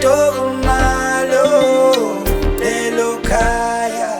Ntokomalo lelo khaya.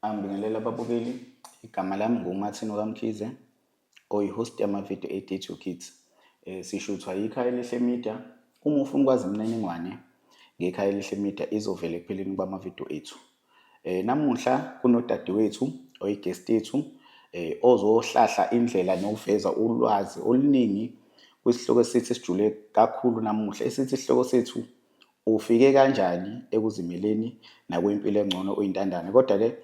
Angibingelela ababukeli, igama lami nguMartin okaMkhize, oyi-host yamavidiyo e-Day2 Kids. Sishuthwa yiKhaya Elihle Media. Uma ufuna ukwazi imininingwane ngeKhaya Elihle Media izovela ekupheleni kwamavidiyo ethu. Namuhla kunodadewethu oyi-guest yethu ozohlahla indlela nokuveza ulwazi oluningi kwisihloko esithi sijule kakhulu namuhla, esithi isihloko sethu ufike kanjani ekuzimeleni nakwimpilo engcono uyintandane. Kodwa-ke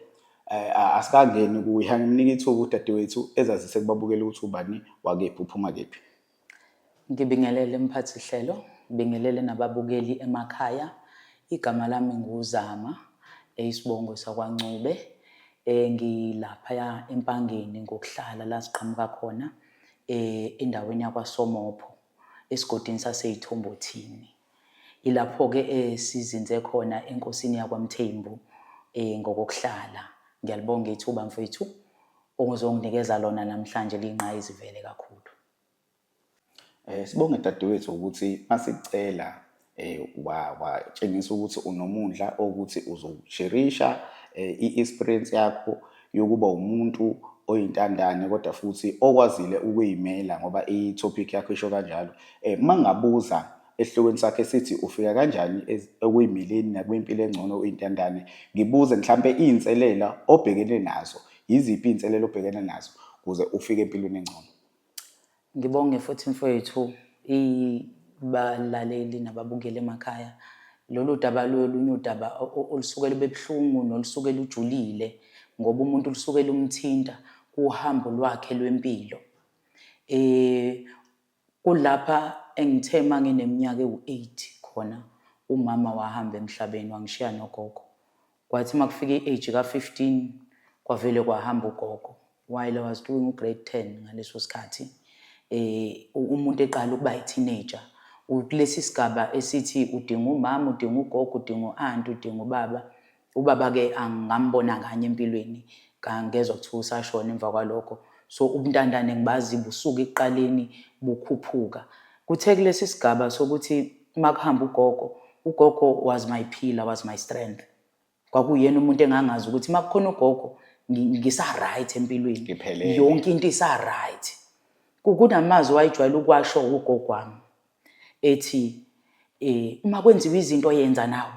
asikangeni kuye, angimnike ithuba udadewethu ezazise kubabukeli ukuthi ubani, wakephi, uphuma kephi. Ngibingelele mphathi hlelo, ngibingelele nababukeli emakhaya. Igama lami nguZama, isibongo sakwaNcube. Ngilaphaya eMpangeni ngokuhlala la siqhamuka khona, endaweni yakwaSomopho, esigodini saseYithombothini. Ilapho-ke esizinze khona enkosini yakwaMthembu ngokokuhlala. Ngiyalibonga ithuba mfethu ozonginikeza lona namhlanje liyingqayizivele kakhulu. Sibonge dadewethu ukuthi masicela watshengisa ukuthi unomundla ukuthi uzosherisha i-experience yakho yokuba umuntu oyintandane kodwa futhi okwazile ukuyimela ngoba i-topic yakho isho kanjalo. Uma ngingabuza esihlokweni sakhe sithi ufika kanjani ekuyimeleni nakwimpilo engcono uyintandane, ngibuze mhlampe iy'nselela obhekene nazo, yiziphi iy'nselelo obhekene nazo ukuze ufike empilweni engcono? Ngibonge futhi mfowethu balaleli nababukeli emakhaya. Lolu daba lolunye udaba olusuke lube buhlungu nolusuke lujulile ngoba umuntu lusuke lumthinta kuhambo lwakhe lwempilo. Kulapha engithe uma ngineminyaka ewu-8 khona umama wahamba emhlabeni wangishiya nogogo. Kwathi uma kufika i-age ka-15 kwavele kwahamba ugogo while I was doing u-grade 10 ngaleso sikhathi. Umuntu eqala ukuba i-teenager kulesi sigaba esithi udinga umama, udinga ugogo, udinga u-anti, udinga ubaba. Ubaba-ke angambona kanye empilweni, ngezwa kuthiwa usashona emva kwalokho. So ubuntandane ngibazi busuka ekuqaleni bukhuphuka. Kuthe kulesi sigaba sokuthi uma kuhamba ugogo, ugogo was my pillar, was my strength. Kwakuyena umuntu engangazi ukuthi uma kukhona ugogo ngisa-right empilweni. Ngiphelele. Yonke into isa-right. Kunamazwi wayejwayele ukuwasho ugogo wami ethi uma kwenziwa izinto yenza nawe,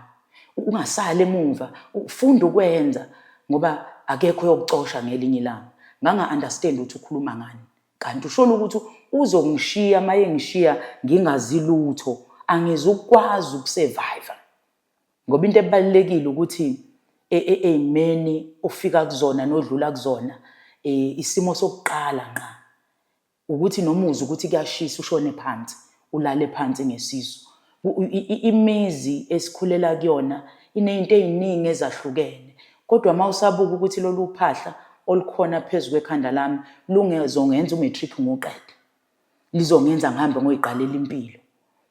ungasali emumva, ufunda ukwenza ngoba akekho oyokucosha ngelinye ilanga. Nganga-understand ukuthi ukhuluma ngani. Kanti usholo ukuthi uzongishiya uma engishiya ngingazi lutho, angizukwazi uku-survive. Ngoba into ebalulekile ukuthi ey'meni ofika kuzona nodlula kuzona isimo sokuqala ngqa ukuthi noma uzwa ukuthi kuyashisa ushone phansi, ulale phansi ngesisu. Imizi esikhulela kuyona iney'nto ey'ningi ezahlukene, kodwa uma usabuka ukuthi lolu phahla olukhona phezu kwekhanda lami lungezongenza u-matric ngiwuqede, lizongenza ngihambe ngoyiqalela impilo.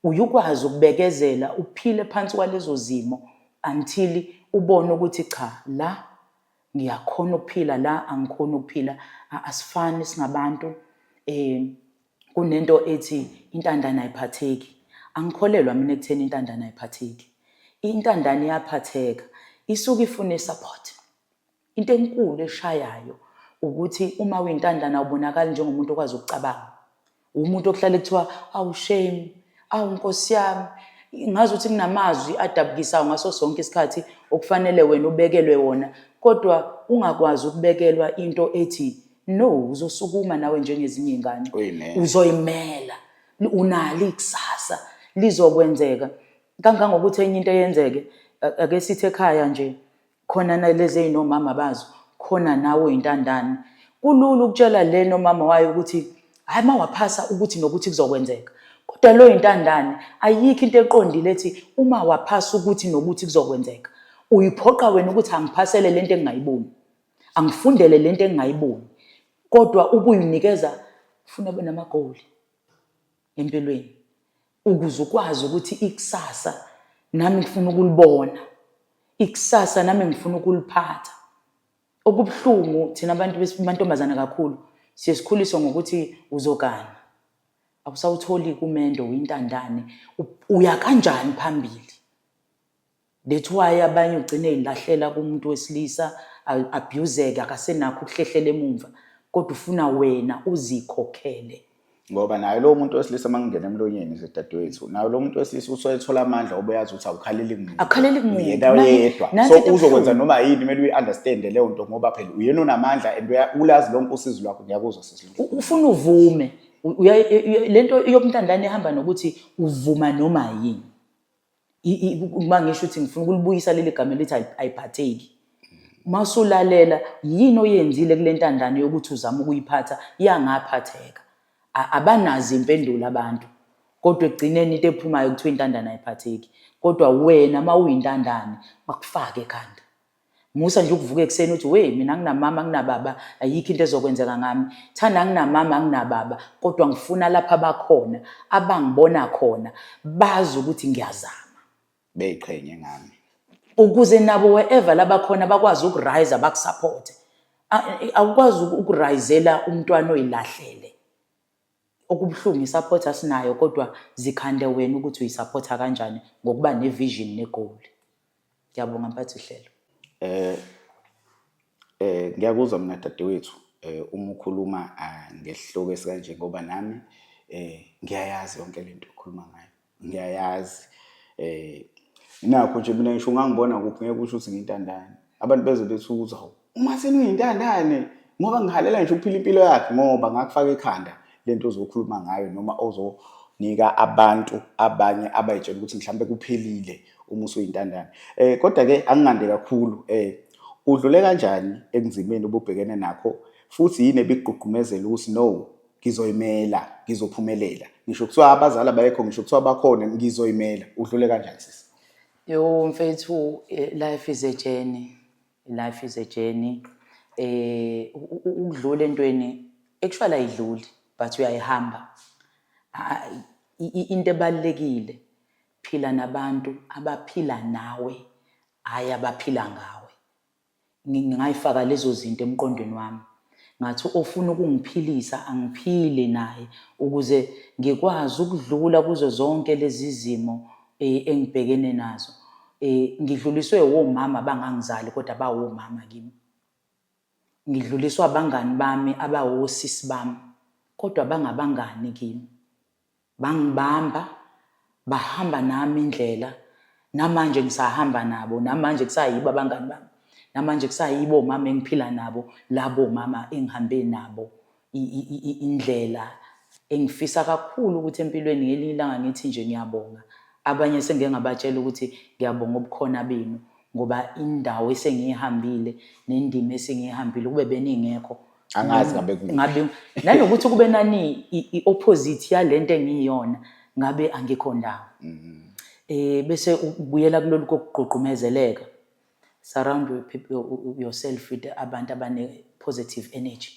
Uye ukwazi ukubekezela uphile phansi kwalezo zimo until ubone ukuthi cha, la ngiyakhona ukuphila, la angikhoni ukuphila. Asifani singabantu. Kunento ethi intandane ayiphatheki. Angikholelwa mina ekutheni intandane ayiphatheki. Intandane iyaphatheka, isuke ifuna i-support. Into enkulu eshayayo ukuthi uma uyintandane awubonakali njengomuntu okwazi ukucabanga. Umuntu okuhlale kuthiwa awu shame, awu nkosi yami. Ngazi ukuthi kunamazwi adabukisayo ngaso sonke isikhathi okufanele wena ubekelwe wona, kodwa ungakwazi ukubekelwa into ethi no, uzosukuma nawe njengezinye iy'ngane. Uyimele. Uzoyimela. Unalo ikusasa, lizokwenzeka. Kangangokuthi enye into eyenzeke, ake sithi ekhaya nje, khona nalezi ey'nomama bazo, khona nawe uyintandane. Kulula ukutshela le nomama wayo ukuthi hhayi uma waphasa ukuthi nokuthi kuzokwenzeka. Kodwa lo yintandane ayikho into eqondile ethi uma waphasa ukuthi nokuthi kuzokwenzeka. Uyiphoqa wena ukuthi angiphasele lento engingayiboni, angifundele lento engingayiboni. Kodwa ubuyinikeza ufuna ube namagoli empilweni ukuze ukwazi ukuthi ikusasa nami ngifuna ukulibona, ikusasa nami ngifuna ukuliphatha. Okubuhlungu thina abantu amantombazane kakhulu siye sikhuliswe ngokuthi uzogana. Awusawutholi kumendo uyintandane. Uya kanjani phambili? That's why abanye ugcine eyilahlela kumuntu wesilisa abuseke akasenakho ukuhlehlela emumva kodwa ufuna wena uzikhokhele. Ngoba naye lowo muntu wesilisa uma kungena emlonyeni nje dadewethu, naye lowo muntu wesilisa usuke ethola amandla ngoba uyazi ukuthi awukhaleli kumuntu. Akukhaleli kumuntu. Uyena yedwa. Nansi So into uzokwenza ebuhlungu. noma yini, kumele uyi-understande leyo nto ngoba phela uyena onamandla and ulazi lonke usizo lwakho. Ngiyakuzwa sisi. Ufuna uvume. Lento yobuntandane ihamba nokuthi uvuma noma yini. Uma ngisho ukuthi ngifuna ukulibuyisa leli gama elithi ayiphatheki. Uma usulalela yini oyenzile kule ntandane yokuthi uzama ukuyiphatha yangaphatheka. Abanazo impendulo abantu. Kodwa ekugcineni into ephumayo kuthiwa intandane ayiphatheki. Kodwa wena uma uyintandane bakufake ekhanda. Musa nje ukuvuka ekuseni uthi we mina anginamama anginababa ayikho into ezokwenzeka ngami. Thanda anginamama anginababa kodwa ngifuna lapha abakhona abangibona khona bazi ukuthi ngiyazama. Beyiqhenye ngami. Ukuze nabo wherever labakhona bakwazi ukurise bakusupporte. Awukwazi ukurisela umntwana oyilahlele. Okubuhlungu i-support asinayo kodwa zikhande wena ukuthi uyisupporta kanjani ngokuba ne-vision ne-goal. Ngiyabonga mphathi uhlelo. Ngiyakuzwa mina dadewethu uma ukhuluma ngesihloko esikanje ngoba nami ngiyayazi yonke lento okhuluma ngayo. Ngiyayazi. Nakho nje mina ngisho ungangibona kuphi ngeke usho ukuthi ngiyintandane. Abantu beze bethi ukuthi hawu uma seniyintandane ngoba ngihalela nje ukuphila impilo yakhe ngoba ngakufaka ekhanda lento ozokhuluma ngayo noma ozonika abantu abanye abayitshela ukuthi mhlambe kuphelile uma usuyintandane. Kodwa ke angingande kakhulu udlule kanjani ekunzimeni obubhekene nakho futhi yini ebikugqugqumezela ukuthi no ngizoyimela ngizophumelela ngisho kuthiwa abazali abayekho ngisho kuthiwa bakhona ngizoyimela udlule kanjani sisi? Yo mfethu, life is a journey. Life is a journey. Ukudlula entweni actually ayidluli but uyayihamba. Into ebalulekile phila nabantu abaphila nawe hayi abaphila ngawe. Ngingayifaka lezo zinto emqondweni wami. Ngathi ofuna ukungiphilisa angiphile naye ukuze ngikwazi ukudlula kuzo zonke lezi zimo engibhekene nazo. Ngidluliswe womama abangangizali kodwa bawomama kimi. Ngidluliswa abangani bami abawosisi bami kodwa bangabangani kimi. Bangibamba bahamba nami indlela namanje ngisahamba nabo namanje kusayibo abangani bami namanje kusayibo omama engiphila nabo labo mama engihambe nabo indlela engifisa kakhulu ukuthi empilweni ngelinye ilanga ngithi nje ngiyabonga. Abanye sengike ngabatshela ukuthi ngiyabonga ubukhona benu ngoba indawo esengiyihambile nendima esengiyihambile kube beningekho angazi ngabe kuphi. Ngabe nanokuthi kube nani i-opposite yalento engiyiyona ngabe angikho ndawo. Bese ubuyela kulolu kokugqugqumezeleka. Surround yourself with abantu abane positive energy.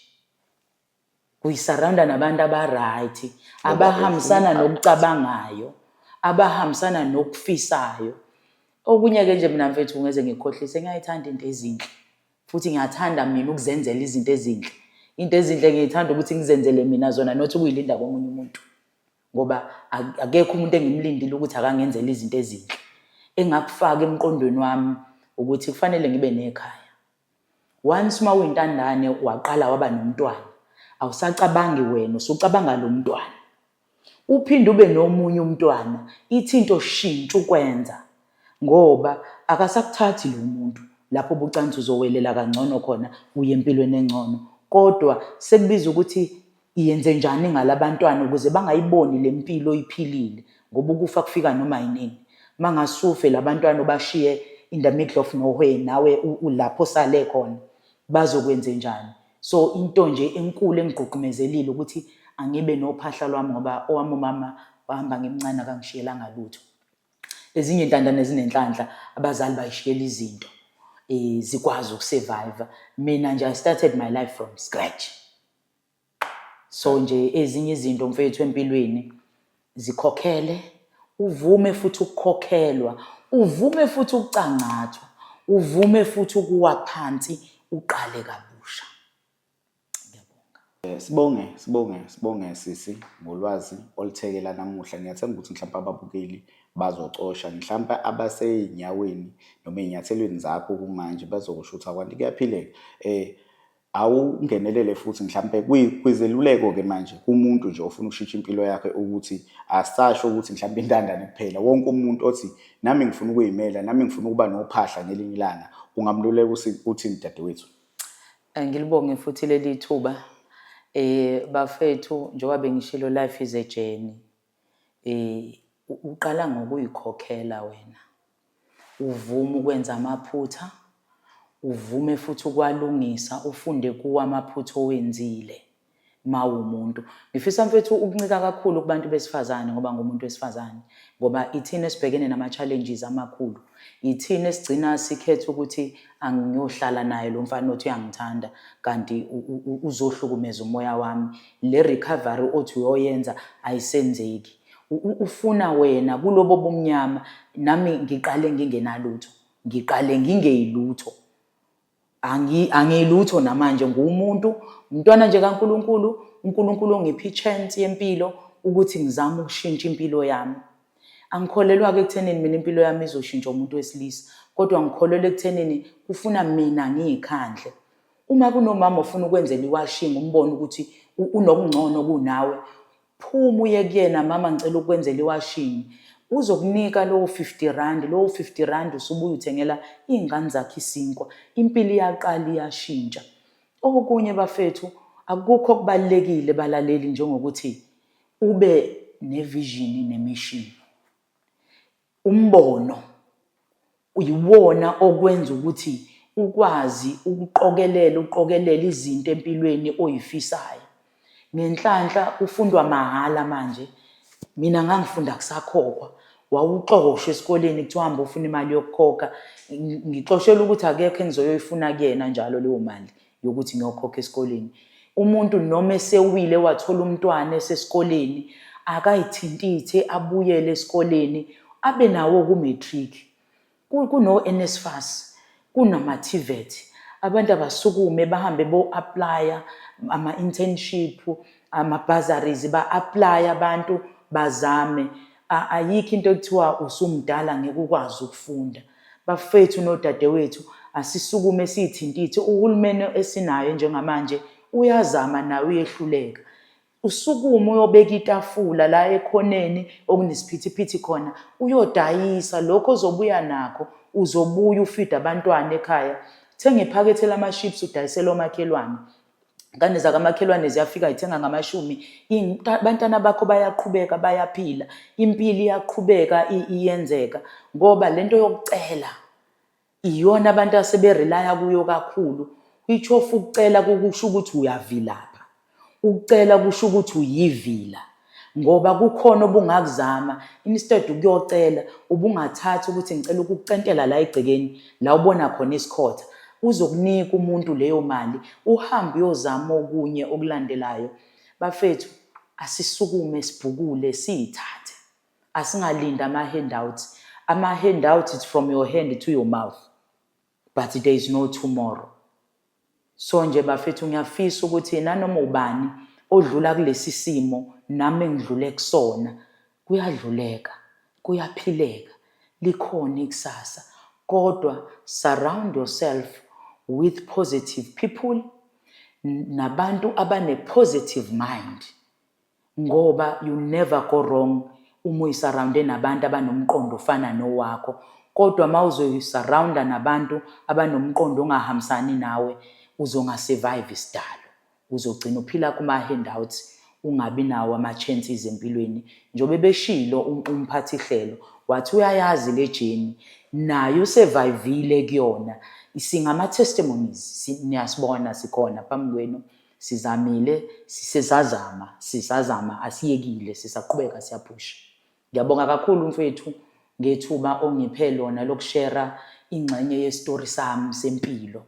Kuyisurrounda nabantu aba-right, abahambisana nokucabangayo, abahambisana nokufisayo. Okunye-ke nje mina mfethu ngeze ngikhohlise ngiyayithanda into ezinhle. Futhi ngiyathanda mina ukuzenzela izinto ezinhle. Into ezinhle ngiyithanda ukuthi ngizenzele mina zona not ukuyilinda komunye umuntu. Ngoba akekho umuntu engimlindile ukuthi akangenzele izinto ezinhle. Engakufaka emqondweni wami ukuthi kufanele ngibe nekhaya. Once uma uyintandane waqala waba nomntwana, awusacabangi wena, usucabanga lo mntwana. Uphinde ube nomunye umntwana, ithi into shintsha ukwenza ngoba akasakuthathi lo muntu lapho ubucansi uzowelela kangcono khona uye empilweni engcono. Kodwa sekubiza ukuthi yenze njani ngalabantwana ukuze bangayiboni le mpilo oyiphilile ngoba ukufa kufika noma yinini. Mangase ufe labantwana ubashiye in the middle of nowhere nawe ulapho osale khona bazokwenzenjani? So into nje enkulu engigqugqumezelile ukuthi angibe nophahla lwami ngoba owami umama wahamba ngimncane akangishiyelanga lutho. Ezinye intandane zinenhlanhla abazali bayishiyela izinto zikwazi ukusurvive. Mina nje I started my life from scratch. So nje ezinye izinto mfethu empilweni zikhokhele, uvume futhi ukukhokhelwa, uvume futhi ukucangcathwa, uvume futhi ukuwa phansi uqale kabusha. Ngiyabonga. Sibonge, sibonge, sibonge sisi ngolwazi oluthekela namuhla. Ngiyathemba ukuthi mhlawumpe ababukeli bazocosha, mhlampe abasey'nyaweni noma ey'nyathelweni zakho kumanje bazokusho ukuthi akwanti kuyaphileka. Awungenelele futhi mhlampe kwizeluleko-ke manje kumuntu nje ofuna ukushintsha impilo yakhe ukuthi asisasho ukuthi mhlampe intandane kuphela, wonke umuntu othi nami ngifuna ukuy'mela, nami ngifuna ukuba nophahla ngelinye ilanga, ungamluleka uthini dadewethu? Ngilibonge futhi leli thuba. Bafethu, njengoba bengishilo, life is a journey. Uqala ngokuyikhokhela wena. Uvume ukwenza amaphutha, uvume futhi ukwalungisa, ufunde kuwo amaphutha owenzile mawumuntu. Ngifisa mfethu ukuncika kakhulu kubantu besifazane ngoba ngumuntu wesifazane, ngoba ithina esibhekene nama-challenges amakhulu. Ithina esigcina sikhetha ukuthi angiyohlala naye lo mfana othi uyangithanda kanti uzohlukumeza umoya wami. Le recovery othi uyoyenza ayisenzeki. Ufuna wena kulobo bumnyama, nami ngiqale ngingenalutho, ngiqale ngingeyilutho. Angiyilutho namanje, nguwumuntu, umntwana nje kaNkulunkulu, uNkulunkulu ongipha i-chance yempilo ukuthi ngizame ukushintsha impilo yami. Angikholelwa-ke ekuthenini mina impilo yami izoshintsha umuntu wesilisa, kodwa ngikholelwa ekuthenini kufuna mina ngiyikhandle. Uma kunomama ofuna ukwenzela iwashing, umbone ukuthi unokungcono kunawe, phuma uye kuyena, mama ngicela ukwenzela iwashing. Uzokunika lowo 50 rand, lowo 50 rand usubuya uthengela iy'ngane zakhe isinkwa. Impilo iyaqala iyashintsha. Okunye bafethu, akukho okubalulekile balaleli njengokuthi ube ne-vision ne-mission. Umbono uyiwona okwenza ukuthi ukwazi ukuqokelela, uqokelele izinto empilweni oyifisayo. Ngenhlanhla kufundwa mahhala manje. Mina ngangifunda kusakhokhwa. Wawuxoshwa esikoleni kuthiwa hamba ufuna imali yokukhokha. Ngixoshelwa ukuthi akekho engizoyoyifuna kuyena njalo leyo mali yokuthi ngiyokhokha esikoleni. Umuntu noma esewile wathola umntwana esesikoleni, akayithintithe abuyele esikoleni, abe nawo ku-matric. Kuno-NSFAS, kunama-TVET. Abantu abasukume bahambe bo-aplaya ama-internship, ama-bursaries, ba-aplaye abantu bazame. Ayikho into ekuthiwa usumdala ngeke ukwazi ukufunda. Bafethu nodadewethu, asisukume siyithintithe. Uhulumeni esinaye njengamanje uyazama naye uyehluleka. Usukume uyobeka itafula la ekhoneni okunesiphithiphithi khona, uyodayisa lokho ozobuya nakho, uzobuya ufide abantwana ekhaya. Thenga iphakethe lama-chips udayisele omakhelwane. Ngane zakamakhelwane ziyafika zithenga ngamashumi, abantwana bakho bayaqhubeka bayaphila, impilo iyaqhubeka iyenzeka ngoba lento yokucela iyona abantu aseberelaya kuyo kakhulu. Which of ukucela kukusho ukuthi uyavilapha, ukucela kusho ukuthi uyivila ngoba kukhona obungakuzama instead ukuyocela ubungathatha ukuthi ngicela ukukucentela la egcekeni la ubona khona isikhotha, uzokunika umuntu leyo mali uhambe uyozama okunye okulandelayo. Bafethu, asisukume sibhukule siyithathe, asingalindi ama-handouts. Ama-handouts it's from your hand to your mouth, but there is no tomorrow. So nje bafethu, ngiyafisa ukuthi nanoma ubani odlula kulesi simo nami engidlule kusona, kuyadluleka, kuyaphileka, likhona ikusasa. Kodwa surround yourself with positive people nabantu abane positive mind, ngoba you never go wrong uma uyisurrounde nabantu abanomqondo ofana nowakho. Kodwa uma uzoyisurrounda nabantu abanomqondo ongahambisani nawe, uzongasurvive isidalo, uzogcina uphila kuma-handouts, ungabi nawo ama-chances empilweni. Njengoba ebeshilo umphathihlelo, wathi uyayazi le journey, naye usurvivile kuyona. Singama-testimonies, niyasibona sikhona phambi kwenu, sizamile, sisazama, sisazama, asiyekile, sisaqhubeka siyaphusha. Ngiyabonga kakhulu mfethu ngethuba ongiphe lona lokushera ingxenye yesitori sami sempilo.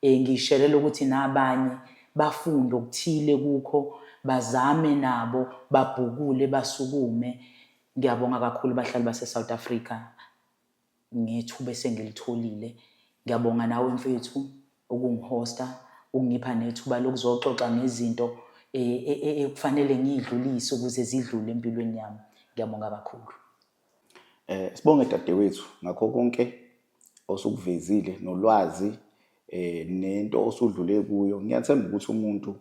Ngisherela ukuthi nabanye bafunde okuthile kukho, bazame nabo, babhukule, basukume. Ngiyabonga kakhulu bahlali base-South Africa ngethuba esengilitholile. Ngiyabonga nawe mfethu ukungihosta, ukungipha nethuba lokuzoxoxa ngezinto ekufanele ngiyidlulise ukuze zidlule empilweni yami. Ngiyabonga kakhulu. Sibonge dadewethu ngakho konke osukuvezile nolwazi nento osudlule kuyo. Ngiyathemba ukuthi umuntu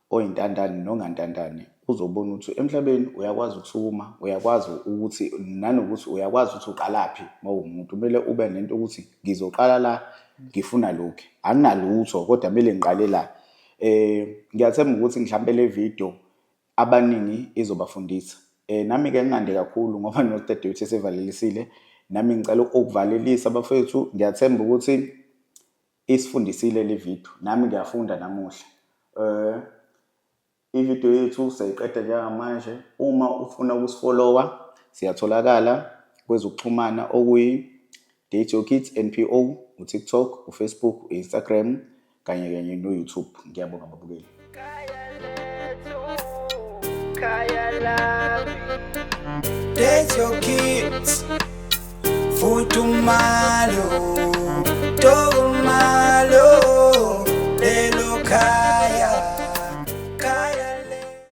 oyintandane nongantandane uzobona ukuthi emhlabeni uyakwazi ukusukuma, uyakwazi ukuthi nanokuthi uyakwazi ukuthi uqalaphi uma uwumuntu. Kumele ube nento ukuthi ngizoqala la ngifuna lokhu, anginalutho kodwa kumele ngiqale la. Ngiyathemba ukuthi mhlampe le video abaningi izobafundisa. Nami-ke ngingande kakhulu ngoba nodadewethu esevalelisile, nami ngicela ukuvalelisa bafethu. Ngiyathemba ukuthi isifundisile le video, nami ngiyafunda namuhla. Ividiyo yethu siyayiqeda njengamanje. Uma ufuna ukusifollowa, siyatholakala kwezokuxhumana okuyi Date Your Kids NPO, uTikTok, uFacebook, u-Instagram kanye kanye no-YouTube. Ngiyabonga babukeli. Date your kids, fudumalo.